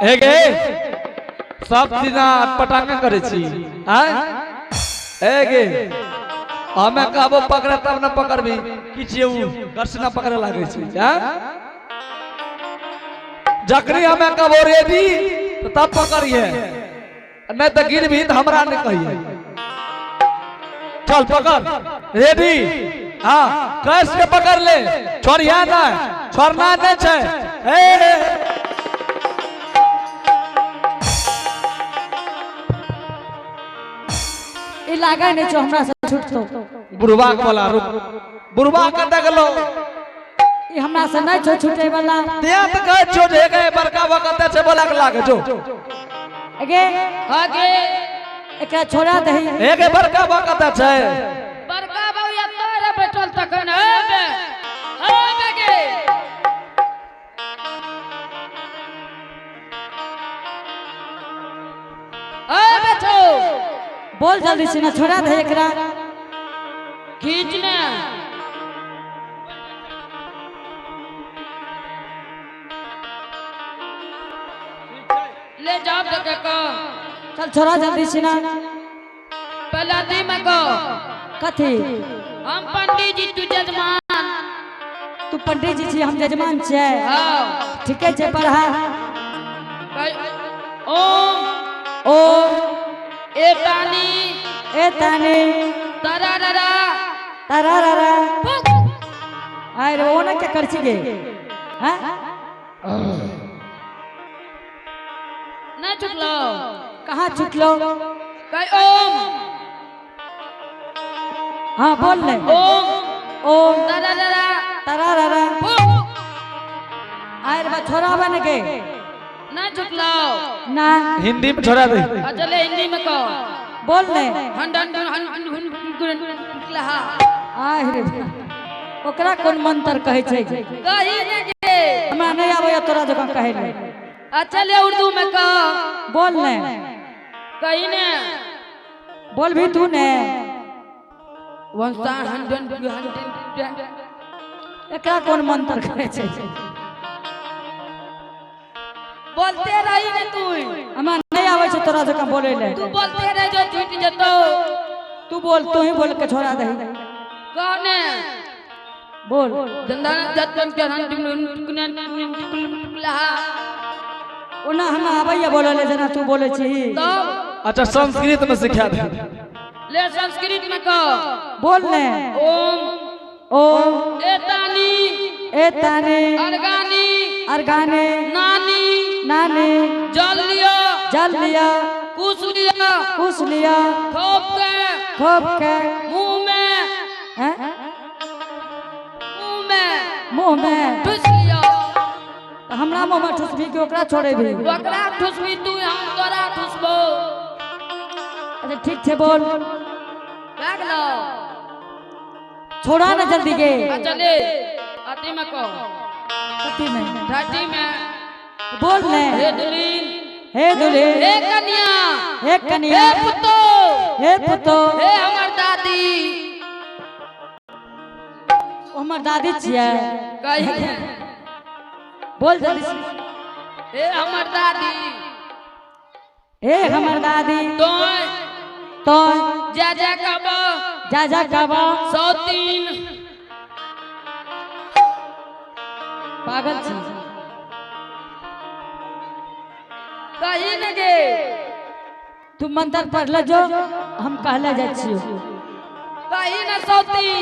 हे गे सब दिना पटांगा करे छी आय हे गे हमें कहबो पकड़े तब न पकड़बी कि छियै उ घर से न पकड़े लागे छी आय जखनी हमें कहबो रेडी तो तब पकड़िए नहीं तो गिरबी तो हमरा नहीं कहिए। चल पकड़ रेडी। हाँ कस के पकड़ ले, छोड़िया ना, छोड़ना नहीं छे। ए ई लागे नहीं छो हमरा से छूटतो। बुढ़वा के बोला रुक, बुढ़वा के देखलो ई हमरा से नहीं छो छूटे वाला। ते त कह छो जे गए बड़का बकते छे बोला के लागे जो। एगे आगे एकरा छोड़ा दही। एगे बड़का बकते छे। बड़का बउया तोरे बैठल तखन हेबे हेबे गे। ए बेटो बोल जल्दी से ना छोड़ा दे एकरा। खींच ने। ले जाओ देखे को। चल छोड़ा जल्दी से ना। पहला दी में को। कथी? हम पंडित जी तू जजमान। तू पंडित जी छी हम जजमान छियै। हाँ। ठीके छै पढ़ा। ओम ओम ए तानी ए तानी तराररा तराररा। आय रे ओना क्या कर छी गे? हाँ? ना छुटलो। कहाँ छुटलो? कई ओम। हाँ बोल ले। ओम ओम तराररा तराररा। आय रे बा छोरा बन गे। ना छुटलो। ना। हिंदी में छोड़ा दे। अच्छा ले हिंदी में कहो। बोल ले। हन हन हन हन हन हन लहा। आय रे ओकरा कोन मंत्र कहै छै? कही ने गे। हमरा नहीं आबैया तोरा जकाँ कहै ले। अच्छा ले उर्दू में कहो। बोल ले। कही ने। बोल भी तू ने। वंशा हन हन हन हन। एकरा कोन मंत्र कहै छै? बोलते रही ने तू। हमरा नहीं आबै छै तोरा जकाँ बोलै ले। तू बोलते रह जो छूट जतो। तू बोल, तू ही बोल के छोड़ा दही। कौन है? बोल। दंदाना जतन के हन हन लहा। ओना हमरा आबैया बोलै ले जेना तू बोलै छी। तो अच्छा संस्कृत में सिखा दे। ले संस्कृत में कहो। बोल ले। ओम ओम ए तानी ए तानी अरगानी अरगानी नानी नानी जल लिया जल लिया कुश लिया कुश लिया खोप के खोप के मुंह में हैं? मुंह में मुंह में ठुस लिया। तो हमरा मुंह में ठुसबी कि ओकरा छोड़े भी? ओकरा ठुसबी तू हम तोरा ठुसबो। अच्छा ठीक छै बोल। भए गेलो। छोड़ा ना जल्दी के। अच्छा ले अथी में कहो। कथी में? ठाठी में। बोल ले। हे दुल्हीन हे दुल्हीन हे कन्या हे कन्या हे पुतो हे पुतो हे हमर दादी। ओ हमर दादी छियै। कही बोल जल्दी से। हे हमर दादी हे हमर दादी तोय तोय जा जा कहबो जा जा कहबो 103। पागल छी। कही ने गे। तू मंत्र पढ़ले जो हम कहले जाइ छियो। कही ने 103।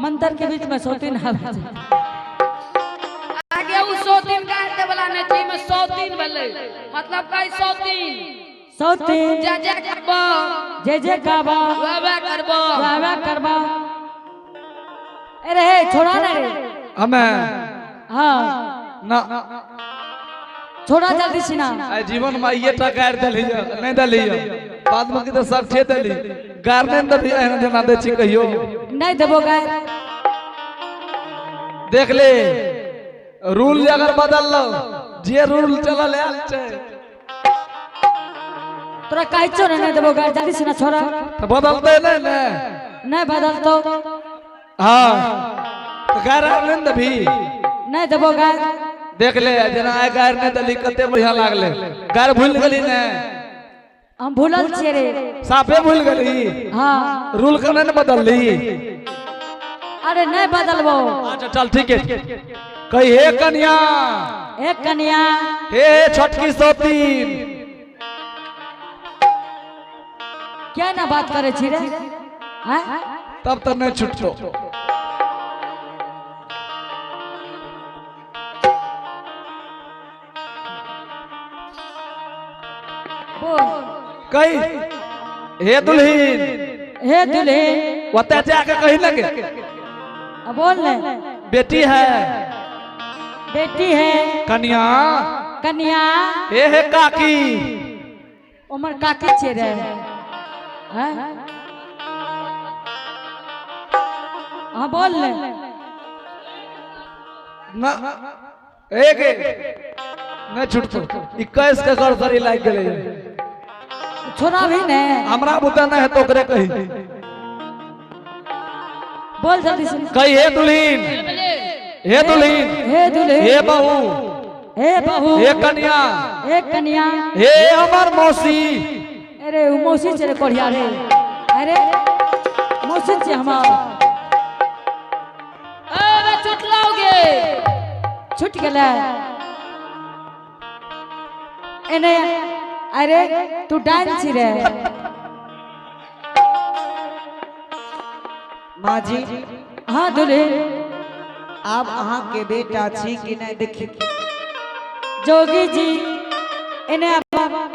मंत्र के बीच में 103 आबै छै। आगे उ 103 कहते वाला नहीं छै, में 103 भेलै। मतलब कही 103। 103। जे जे करबो जे जे कहबो वह वह करबो वह वह करबो। अरे हे छोड़ा ना रे। हमें हाँ ना छोड़ा जल्दी से ना। आई जीवन में ये टा गार देली नहीं देली बाद में तो सब ठे देली गार नहीं देली एहन जना दे छी कहियो नहीं देबो गार। देख ले रूल अगर बदल लो जे रूल चलल आयल छै तोरा कहै छौ ने नहीं देबो गार जल्दी से ना छोड़ा। तो बदलते नहीं ने। नहीं बदलतो। हाँ तो गार नहीं देबी। नहीं देबो गार। देख ले जेना आइ गारि नहि देली कते बढ़िया लागले। गारि भूल गेली ने? हम भूलल छियै रे। साफे भूल गेली? हाँ। रूल के नहि ने बदलली? अरे नहीं बदलबो। अच्छा चल ठीक है। कही हे कन्या। हे कन्या। हे छोटकी सौतीन। क्या ना बात करे छी रे? हैं? तब तो नहीं छुटतो। कही हे दुल्हीन। हे दुल्हीन। ओते जाके कही लगे। अब बोल ले। बेटी है। बेटी है। कन्या। कन्या। हे हे काकी। उमर काकी छे रे। हैं? हाँ बोल ले। ना एक नहीं छुटतो। 21 के गड़बड़ी लाग गेलै। छोड़ा भी ने। हमरा बुता नहीं है तो ओकरे कही। बोल जल्दी से। कही हे दुल्हीन। हे दुल्हीन। हे दुल्हीन। हे बहू। हे बहू। हे कन्या। हे कन्या। हे हमर मौसी। अरे उ मौसी छे रे कोढ़िया रे। अरे मौसी छे हमार। अरे छुटलाओगे। छुट गेलै। एने अरे तू डाइन छी रे। माँ जी। हाँ दुल्हीन। आप अहाँ के बेटा छी कि नहीं देखी? जोगी जी एने आप।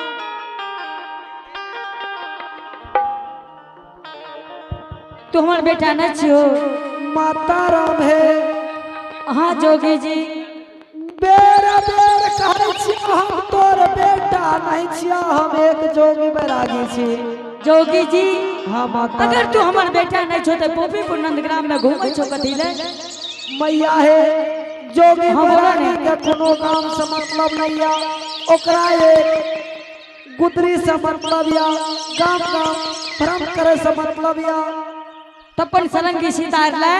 तू हमार बेटा न छियो। माता राम है। हाँ जोगी जी। बेरा बेर कहै छी हम तोर बेटा नहीं छिया, हम एक जोगी बैरागी छी। जोगी जी। हाँ माता। अगर तू हमार बेटा नहीं छो तो पोपीपुर नंदग्राम में घूमै छो कथी ले? मैया है जोगी हाँ, बोला बैरागी ने। के कोनो काम से मतलब नहीं या, ओकरा एक गुदरी से मतलब या, गाम गाम भ्रम करे से मतलब या। तपन सरंगी सितार ले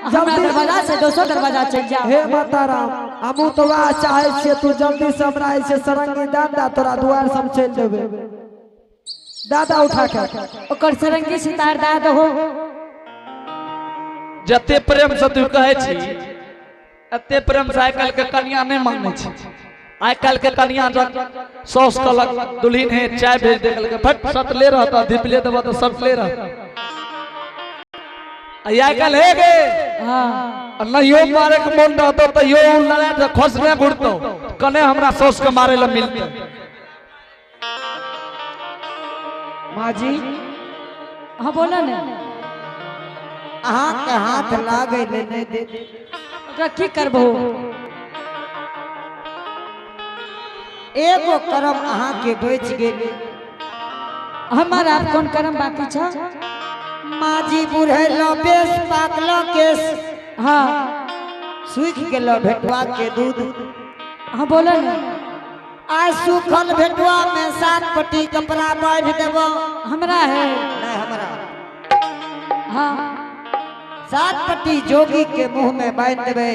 हमरा दरवाजा से दोसर दरवाजा चल जा। हे माता राम हमू तो वह चाहे छियै तू जल्दी से हमरा ऐसे सरंगी दान दा, तोरा दुआर से हम चल देबे। दादा उठा के ओकर सरंगी सितार दा दहो। जते प्रेम से तू कहै छी एते प्रेम से आइ काल्हि के कन्या नहीं मांगै छै। आइ काल्हि के कन्या जब सौस कहलक दुल्हीन हे चाय भेज दे, कहलक फट सटले रहता, धिपले देबा तो सटले रहता। आइ काल्हि हे गे। हाँ। नहियो मारे के मन रहतो तैयो उ लड़ाई से खसने घुरतो, कने हमरा सौस के मारे ला मिलते। माँ जी। हाँ बोला ने। अहाँ के हाथ लागे ले नहीं दे। ओकरा की करबो? एगो करम अहाँ के बच गेल। हमार आप कौन करम बाकी छ? माँ जी बुढ़ैलो बेस पाकलो केस। हाँ। सूख गेलो भेटुआ के दूध। हाँ बोला ने। आज सूखल भेटुआ में 7 पट्टी कपड़ा बांध देबो। हमरा है। नहीं हमरा। हाँ। 7 पट्टी जोगी के मुंह में बांध देबे।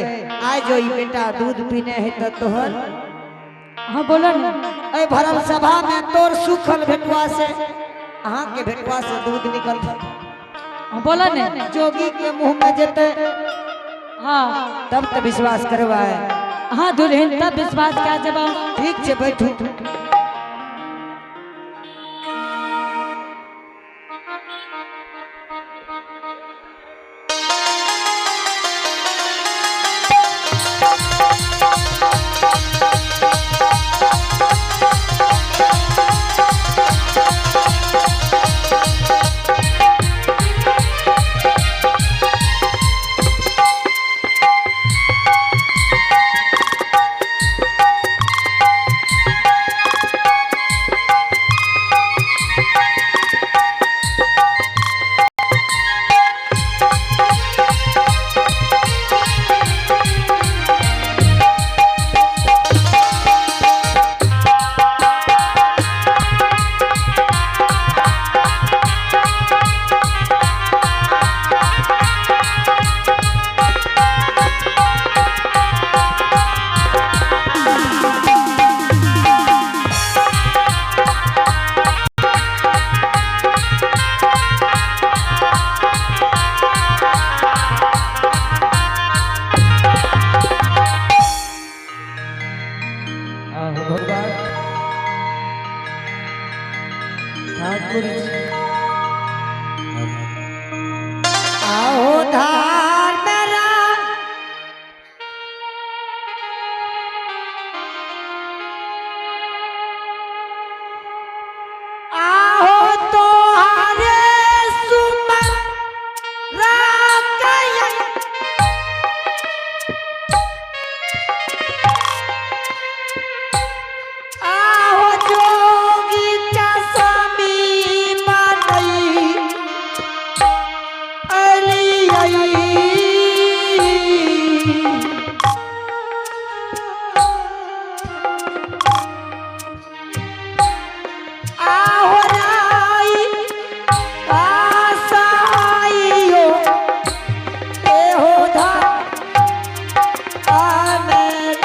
आज जो ई बेटा दूध पीने है तो तोहर। हाँ बोला ने। ए भरल सभा में तोर सूखल भेटुआ से अहाँ के भेटुआ से दूध निकल। हाँ बोला ने। जोगी के मुंह में जेते। हाँ। तब तो विश्वास करवाए। हाँ दुल्हन तब विश्वास क्या जवाब? ठीक छे बैठू। आहो राई आसाइयो ए हो धा आमेन।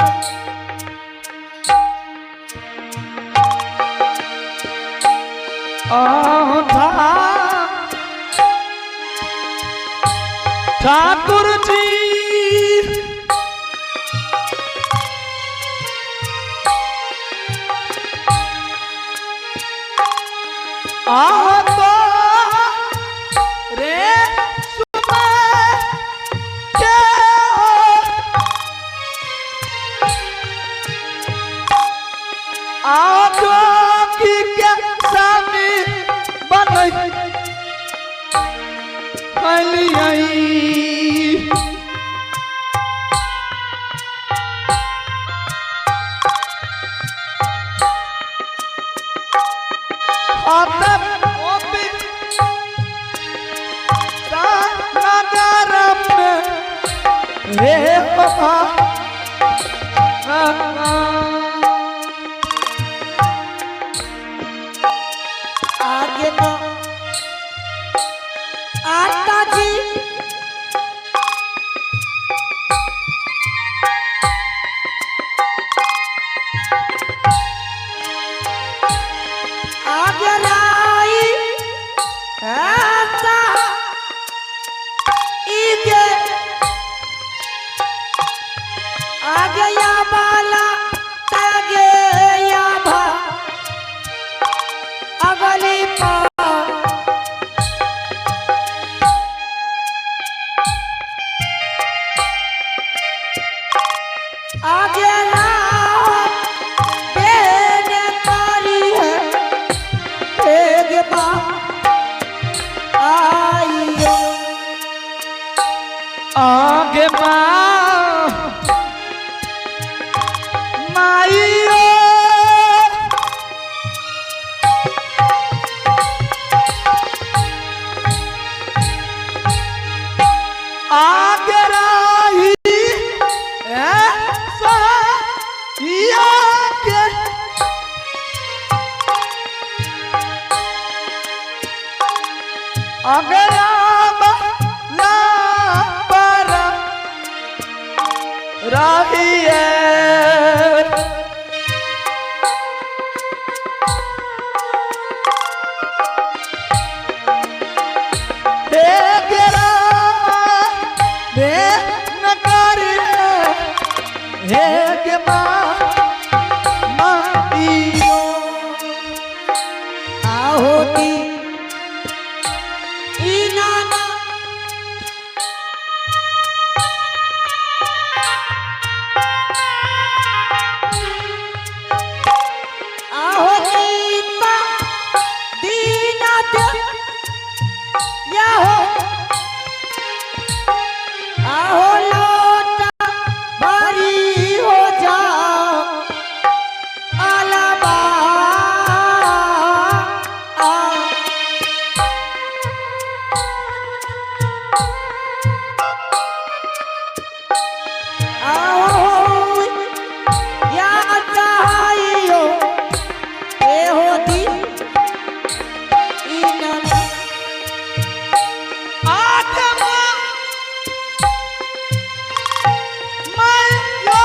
ठाकुर जी आह तो रे सुमा के आजो की के सामी बनई खलियाई। आतम ओपी नगर में रे बाबा आगे ना आता जी आगे राई ऐसा इगे आगे या बाला तागे या भा अगली पा आगे राह बेन कारी है एक बा आइयो। आगे माँ माइयो आगे राही ऐसा या के आगे राम ला पर राही है। हे गेरा बे न कर हे के माँ माइयो। आहोती ई नाना आहोती ता दीना दे या हो आहो लोटा भरी हो जा आलाबा आ। आओ या चाहियो ए होती इना आत्मा माइयो।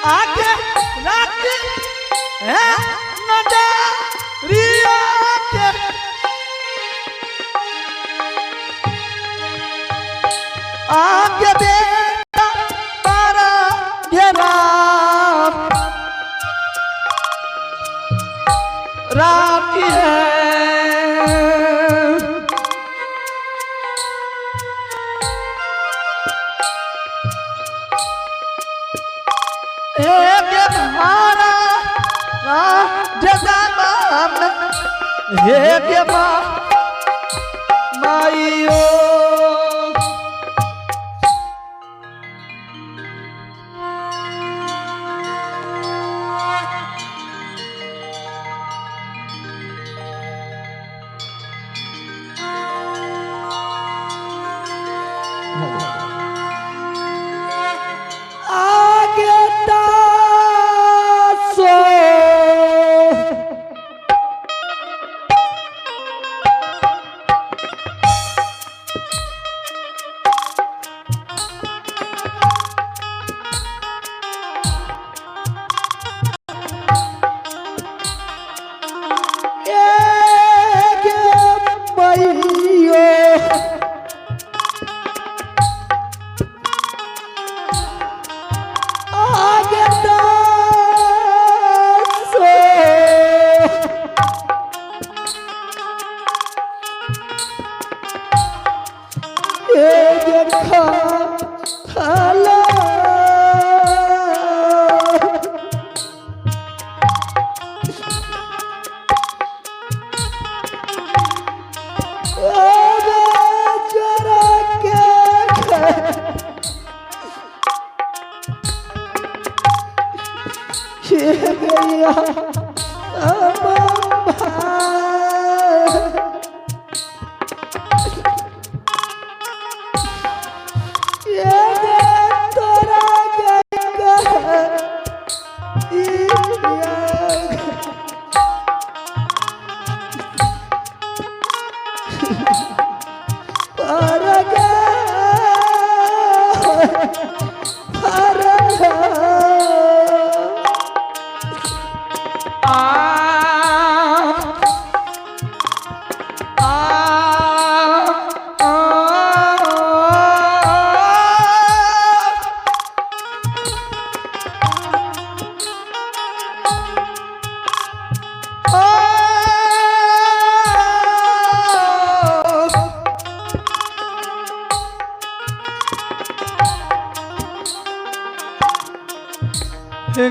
आगे रात है नजरिया के आगे बेटा पारा घेरा राखी है। एक भारा जगदाम हे माँ माइयो। के गया अम्मा ये गे तोरा के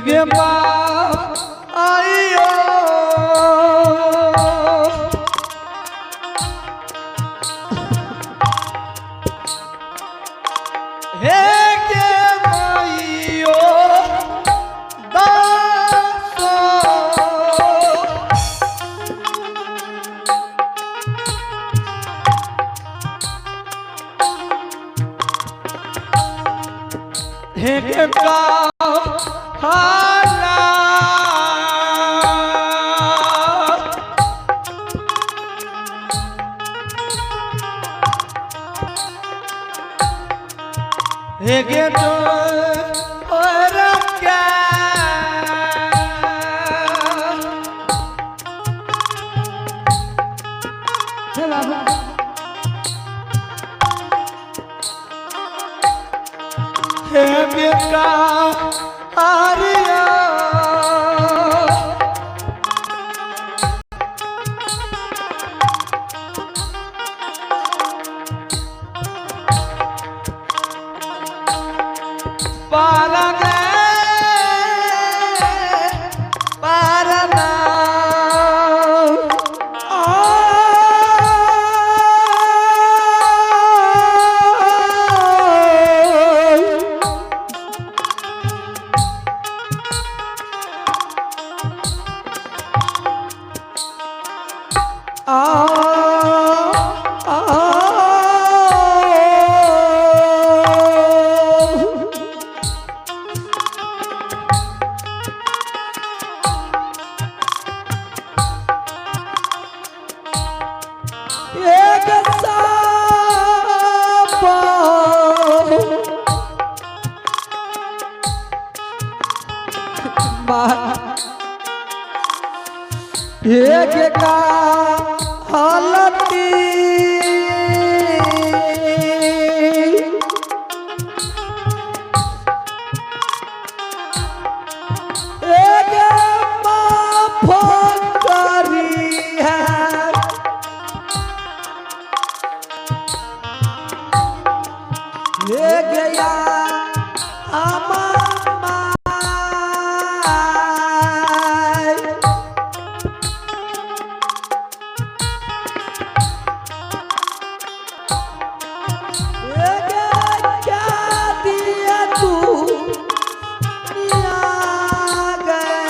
गे आइयो हे गे माइयो दासो। हे गे का हाला। हे गे तो और क्या। हे बाबू। हे बेका आर्या। पारना पारना एक साप एक का हालती एक माफ करी है। ये गया अमामाय। ये गया क्या दिया तू या गए।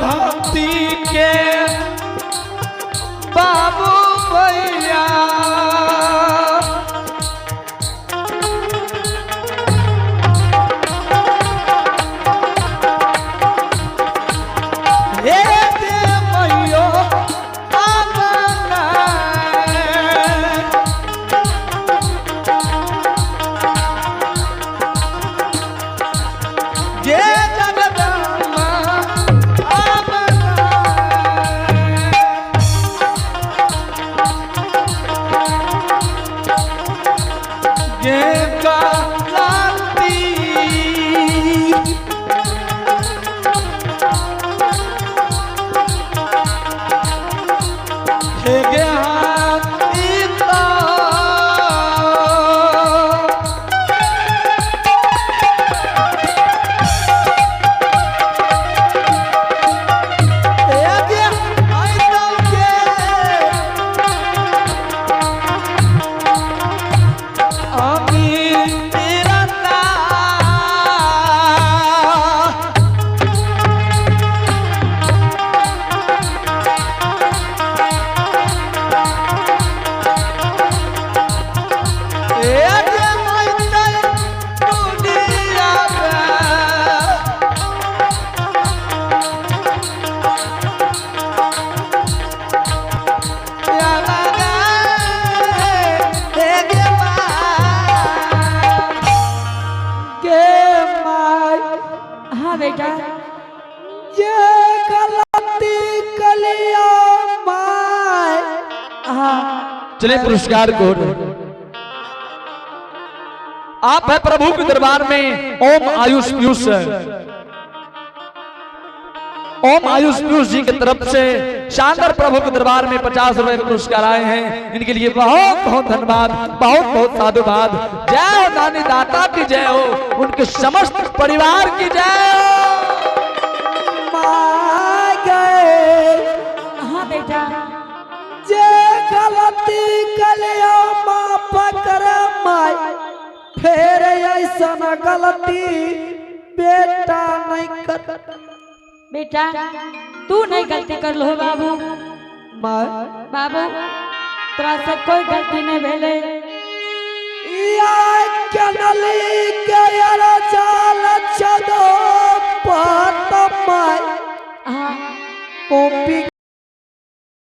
भक्ति के बाबू भैया हे दे मैयो आमना। जे जगदम्बा आमना। जे कालाती हे गे हाथी तो। हे गे आई तल के अमीरता। एक मैतल दुनिया में। या लगा हे गे माँ। के माय हाँ बेटा ये गलती कलिया माय हाँ चलिए पुरस्कार को आप है प्रभु के दरबार में ओम आयुष पीयूष ओम आयुष पीयूष जी की तरफ से शानदार प्रभु के दरबार में 50 रुपए के पुरस्कार आए हैं। इनके लिए बहुत बहुत धन्यवाद, बहुत बहुत साधुवाद। जय हो दानी दाता की जय हो, उनके समस्त परिवार की जय हो। माय गए हाँ बेटा जे गलती कलिया माफ कर माय फेर ऐसा गलती बेटा नहीं कर बेटा तू नहीं गलती कर लो बाबू। माय बाबू तोरा से कोई गलती नहीं भेले। या कनली के यार चाल